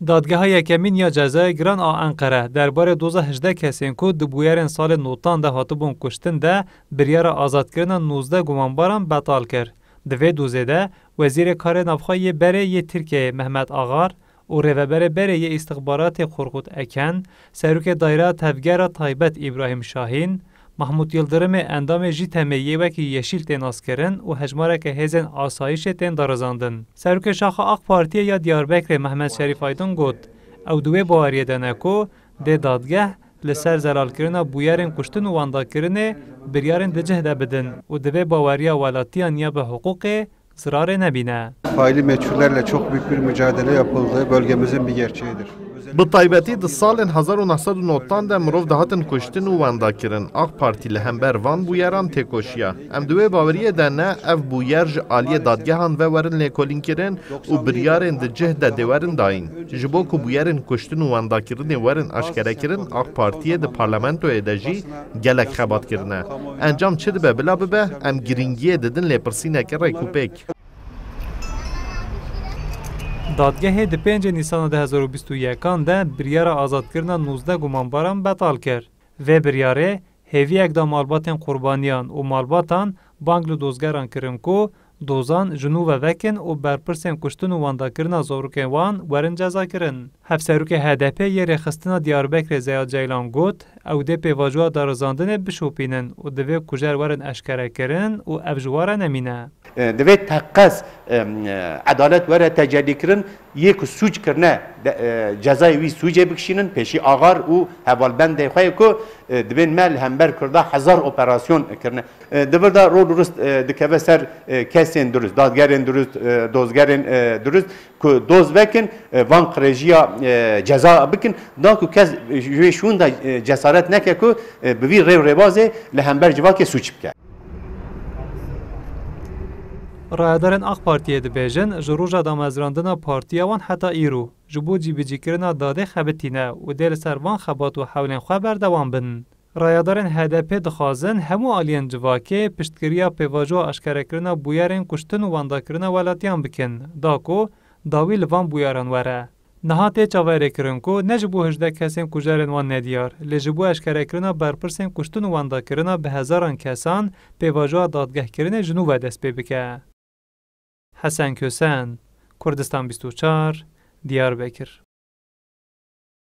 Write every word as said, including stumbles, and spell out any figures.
Dadgeha Yekemîn ya Cezayê Giran a Enqere derbarê doza hejdeh kesên ku di bûyerên salên notan de hatibûn kuştin de biryara azadkirina nozdeh gumanbaran betal kir. Di vê dozê de Wezîrê Karê Navxwe yê berê yê Tirkiyeyê Mehmet Axar û Rêveberê berê yê Îstixbaratê Korkut Eken, Serokê Daîreya Tevgera Taybet Îbrahîm Şahîn, Mahmut Yildirimê endamê JÎTEMê yê wekî Yeşîl tê naskirin û hejmareke hêzên asayîşê tên darizandin. Serokê Şaxa AK Partiyê ya Diyarbekirê Mehmet Şerîf Aydin got, ew di wê baweriyê de ne ku dê dadgeh li ser zelalkirina bûyerên kuştin û wendakirinê biryarên di cih de bidin û di vê baweriya welatiyan ya bi hiqûqê zirarê nebîne. Faili meçhullerle çok büyük bir mücadele yapıldı. Bölgemizin bir gerçeğidir. Bi taybetî di salên hezar û neh sed û newid de mirov dihatin kuştin û wendakirin. AK Partî li hember van bûyeran têkoşiya. Em di wê baweriyê de ne ev bûyer ji aliyê dadgehan ve werin lêkolînkirin û biryarên di cih de dê werin dayîn. Ji bo ku bûyerên kuştin û wendakirinê werin aşkerekirin, AK Partiyê di parlamentoyê de jî gelek xebat kirine. Encam çi dibe bila bibe, em girîngiyê didin lêpirsîneke rêkûpêk. Dadgehê di pêncê Nîsana du hezar û bîst û yekan de biryara azadkirina nozdeh gumanbaran betal kir. Vê biryarê hêviyek da malbatên qurbaniyan û malbatan bang li dozgeran kirin ku dozan ji nû ve vekin û berpirsên kuştin û wendakirina zarokên wan werin cezakirin. Hevserokê H D P yê rêxistina Diyarbekirê Zeya Ceylan got, ew dê pêvajoya darizandinê bişopînin û divê kujer werin eşkerekirin û ev ji wan re nemîne. E, divê teqez, e, e, edalet were tecellîkirin, yê ku sûc kirine, de, e, cezayê wî sûcê bikişînin, pêşî Axar û hevalbendê xwe yê ku, e, dibên me li hember Kurda hezar operasyon kirine. E, di vir de rol durust, e, dikeve ser, e, kesên durust, dadgerên durust, e, dozgerên, e, durust ku doz vekin, e, van qirêjiya, e, ceza bikin, da ku kes ji wê şûn de, e, cesaret neke ku, e, bi vî rêw rêbazê li hember civakê sûc bike. Rayedarên AK Partiyê dibêjin, ji roja damezrandina partiya wan heta îro, ji bo cîbicîkirina dadê xebitîne û dê li ser van xebat û hewlên xwe berdewam bin. Rayedarên H D P dixwazin hemû aliyên civakê piştgiriya pêvajoya aşkerekirina bûyerên kuştin û wendakirina welatiyan bikin, da ku dawî li van bûyeran were. Niha tê çaverêkirin ku ne ji bo hejdeh kesên kujerên wan nediyar, lê ji bo eşkerekirina berpirsên kuştin û wendakirina bi hezaran kesan pêvajoya dadgehkirinê ji nû ve dest pê bike. Hesen Kösen, Kurdistan bîst û çar, Diyarbekir.